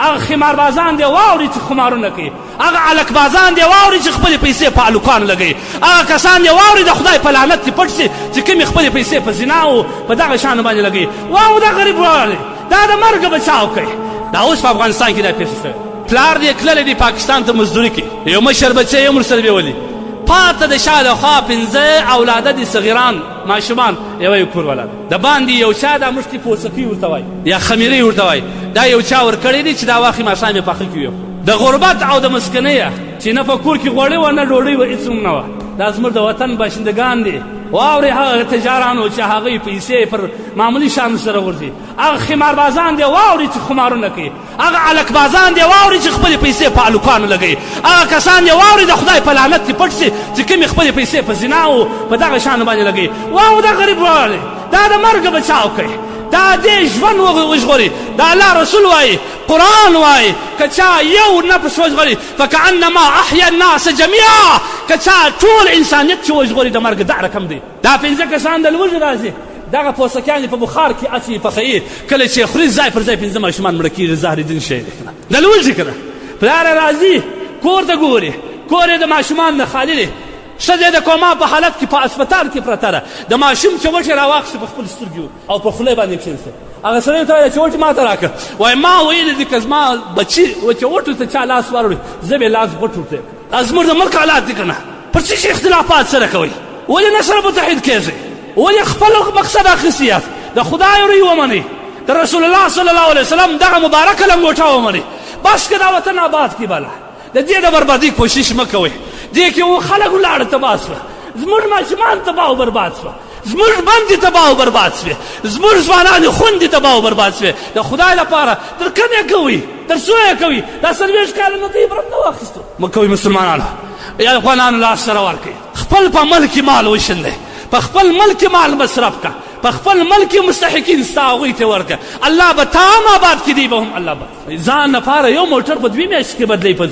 هغه خماربازان دې واوري چې خمارونه کوي، هغه هلکبازان دې واوري چې خپلې پیسې په هلکانو لګوي، هغه کسان دې واوري د خدای په لعنت دې پټ شي چې کومې خپلې پیسې په زنا او په دغه شانو باندې لګوي. واو دا غریب واوري، دا د مرګ بچاو کوي. دا اوس په افغانستان کې دا پېښه شوې. پلار دې تللی دی پاکستان ته مزدوري کوي، یو مشر بچی یې هم ورسره بیولی، پاته د شا له خوا پنځه اولاده دي، صغیران ماشومان، یوه یې کور والا ده. د باندې یو چا دا مښتې پوڅکۍ ورته وایي یا خمیرۍ ورته وایي، دا یو چا ورکړی دی چې دا واخلي ماښام یې پخه کړي وخوري. د غربت او د مسکنۍ چې نه په کور کې غوړي وه نه ډوډۍ وه، هېڅ هم نه وه. دا زموږ د وطن باشندګان دي. واورئ هغه تجارانو چې هغوی پیسې پر معمولي شیانو سره غورځي، هغه خماربازان دې واوري چې خمارونه کوي، هغه هلکبازان دې واوري چې خپلې پیسې په هلکانو لګوي، هغه کسان دې واوري د خدای په لعنت دې پټ شي چې کومې خپلې پیسې په زنا او په دغه شیانو باندې لګوي. واو دا غریب واوري، دا د مرګ بچاو کوي، دا دې ژوند وژغوري. د الله رسول وایي، قرآن وایي، که چا یو نفس وژغوري فکأنما احیا الناس جمیعا، که چا ټول انسانیت چې وژغوري د مرګ دا رقم دی. دا پنځه کسان د لوږې راځي، دغه پوسکیان په بخار کې اچوي پخوي، کله چې خوري ځای پر ځای پنځه ماشومان مړه کېږي. زهرجن شی دی که نه د لوږې که نه. پلار یې راځي کور ته ګوري، کور یې د ماشومان نه خالي دی، ښځه یې د کوما په حالت کې په هسپتال کې پرته ده، د ماشوم چوټې راواخیستې په خپلو سترګو او په خوله باندې کښېنسته. هغه سړی ته وایي چوټې ما ته راکړه، وایي ما ویلي دي که زما بچي و چوټو ته چا لاس وروړي زه به یې لاس غوټ ورته کړم. دا زموږ د ملک حالات دي که نه؟ پر څه شي اختلافات سره کوئ؟ ولې نه سره متحد کېږئ؟ ولې خپل مقصد اخیستي یاست؟ د خدای روی ومنئ، د رسول الله صلی الله علیه وسلم دغه مبارکه لنګوټه ومنئ، بس که دا وطن آباد کړي. بله د دې د بربادۍ کوشش مه کوئ. دې کې و خلک ولاړه تباه شوه، زموږ ماشومان تباه او برباد شوه، زموږ بندې تباه او برباد شوې، زموږ ځوانانې خوندې تباه او برباد شوې. د خدای لپاره تر کوم یې کوئ؟ تر څو یې کوئ؟ دا 40 کاله نه ته عبرت نه واخیستو. مه کوئ مسلمانانو یا افغانانو، لاس سره ورکړئ، خپل په ملک کې مال وشیندئ، په خپل ملک کې مال مصرف کړه، په خپل ملک کې مستحقین ستا هغوی ته ورکړه، الله به تا هم آباد کړي، دی به هم الله آباد. ځان لپاره یو موټر په 2 میاشتې کې بدلوي، په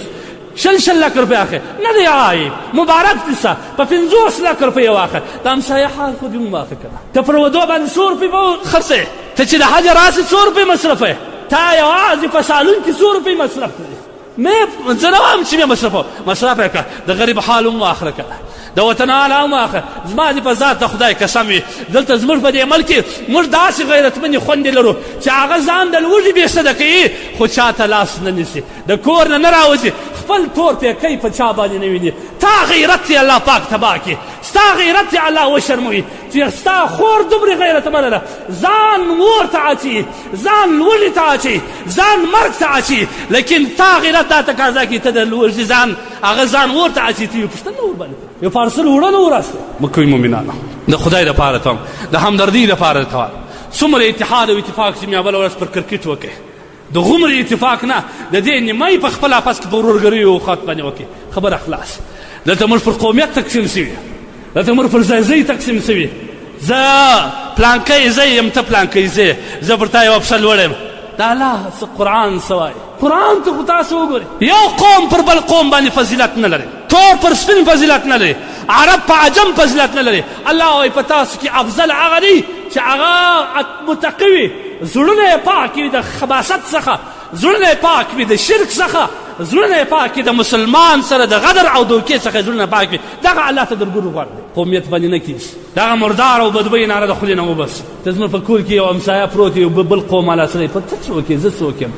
20 20 لک روپۍ اخلي، نه دی عیب، مبارک دې شه، په 50 لک روپۍ واخله. د همسایه حال خو دې هم واخله که نه. ته پر ودو باندې څو روپۍ به خرڅوې؟ ته چې د حج راسې څو روپۍ مصرفوې؟ تا یوازې په سالون کې څو روپۍ مصرف کړې؟ مې زه نه وایم چې مې مصرفو، مصرف یې کړه. د غریب حال هم واخله که نه، د وطن حال هم واخله. زما دې په ذات د خدای قسم وي، دلته زموږ په دې ملک کې موږ داسې غیرتمنې خوندې لرو چې هغه ځان د لوږې بې سده کوي خو چا ته لاس نه نیسي، د کور نه نه راوځي، خپل تور پیکی په چا باندې نه ویني. تا غیرت یې الله پاک تباه کړي، ستا غیرت یې الله وشرموي چې ستا خور دومره غیرتمنه ده، ځان ور ته اچي، ځان لوږې ته اچي، ځان مرګ ته اچي، لیکن تا غیرت دا تقاضا کوي ته د لوږې ځان هغه ځان ور ته اچي، ته یې پوښتنه ورباندې یو پارسل اوړه نه وراسته. مه کوئ مؤمنانو، د خدای دپاره ته، د همدردۍ دپاره ته. څومره اتحاد او اتفاق چې مې بله ورځ پر کرکټ وکړي، د غومرې اتفاق نه د دې نیمایي په خپل آپس کې په ورورګرۍ او خط باندې وکړي، خبره خلاص. دلته موږ پر قومیت تقسیم سوي، دلته موږ پر ځای تقسیم سوي. زه پلانکی زه یم، ته پلانکی زه، زه پر تا یوه پښه لوړ یم. د الله څه قرآن څه وایي؟ قرآن ته خو تاسو وګورئ، یو قوم پر بل قوم باندې فضیلت نه لري، تور پر سپین فضیلت نه لري، عرب په عجم فضیلت نه لري. الله وایي په تاسو کې افضل هغه دی چې هغه متقي وي، زړونه یې پاک وي د خباست څخه، زړونه یې پاک وي د شرک څخه، زړونه یې پاک وي د مسلمان سره د غدر او دوکې څخه، زړونه پاک وي. دغه الله ته درګورو غوره دی، قومیت باندې نه کېږي. دغه مردار او بدبوی ناره د خولې نه وباسي. ته زموږ په کور کې یو همسایه پروت یو بل قوم والا سړی، په ته څوک یې زه څوک یم؟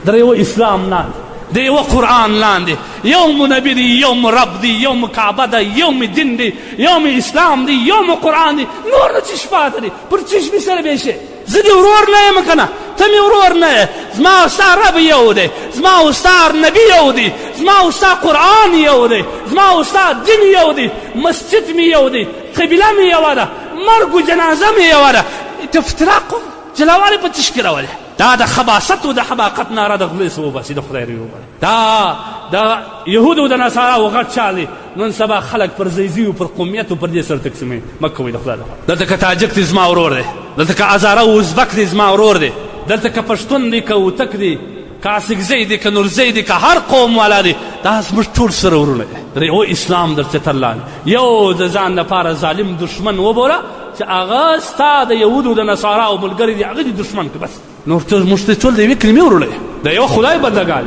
د یوه اسلام لاندې، د یوه قرآن لاندې، یو مو نبي دی، یو مو رب دی، یو مو کعبه ده، یو مو دین دی، یو مو اسلام دی، یو مو قرآن دی، نور نو څه پاته دی؟ پر څه شي سره بې شي؟ زه دې ورور نه یم که نه؟ ته مې ورور نه یې. زما او ستا رب یو دی، زما او ستا نبي یو دی، زما او ستا قرآن یو دی، زما او ستا دین یو دی، مسجد مې یو دی، قبله مې یوه ده، مرګ و جنازه مې یوه ده. افتراق جلاوالی په څه کې راولې؟ دا د خباست او د حماقت ناره د خولې څخه وباسي، د خدای روی وباسي. دا د یهودو او د نصاراو غټ چال دی. نن سبا خلک پر زیزیو، پر قومیت او پر دې سره تقسیموي. مه کوئ د خدای لپاره. دلته که تاجک دی زما ورور دی، دلته که هزاره او ازبک دی زما ورور دی، دلته که پښتون دی، که هوتک دی، که اڅکزی دی، که نورزی دی، که هر قوم والا دی، دا زموږ ټول سره ورونه دي. د یو اسلام در چتر لاندې یو د ځان لپاره ظالم دښمن وبوله چې هغه ستا د یهودو د نصاراو ملګری دی، هغه دې دښمن کړه بس. نور ته موږ ته ټول د یوې کلمې وروړی، د یو خدای بندګان.